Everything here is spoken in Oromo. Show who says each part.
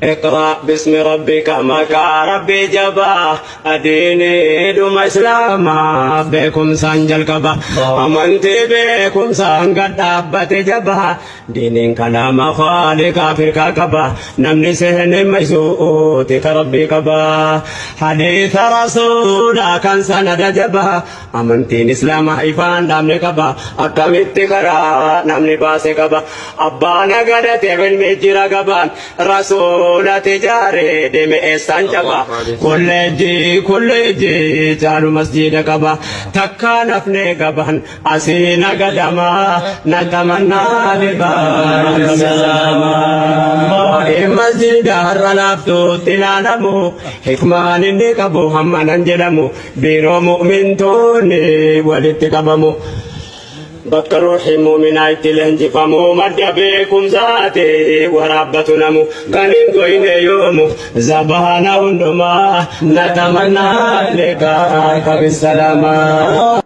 Speaker 1: Iqraa bismi rabbika maqaa rabbii jabaa adiinii dhuma islaamaa beekumsaan jalqaba amantii beekumsaan gad dhaabbate jabaa diiniin kalaama khaaliqa Afrikaa qaba namni seene maysuuti ka rabbii qaba hadiisa rasuulaa kan sanada jabaa Amantiin Islaamaa ifaan dhaabne qaba. Akkamitti karaa namni baase qaba. Abbaa nagadate ilmi jira gabaan. Rasuulati jaaree deeme eessaan caba. Kolleejjii kolleejjii caalu masjiida qaba. Takkaa nafne gaban asii nagadama. Natamannaa Baay'ee masjiida har'a laaftuutti ilaalamu. Hikmaan inni qabu hamma nan jedhamu. Biiroo mu'mintoonni walitti qabamu. Bakka ruuhi mu'minaa itti leenjifamu madda beekumsaati waraabbatu namu kan hin goyne yoomu zabaana hundumaa natamannaa liqaa kabissalaamaa.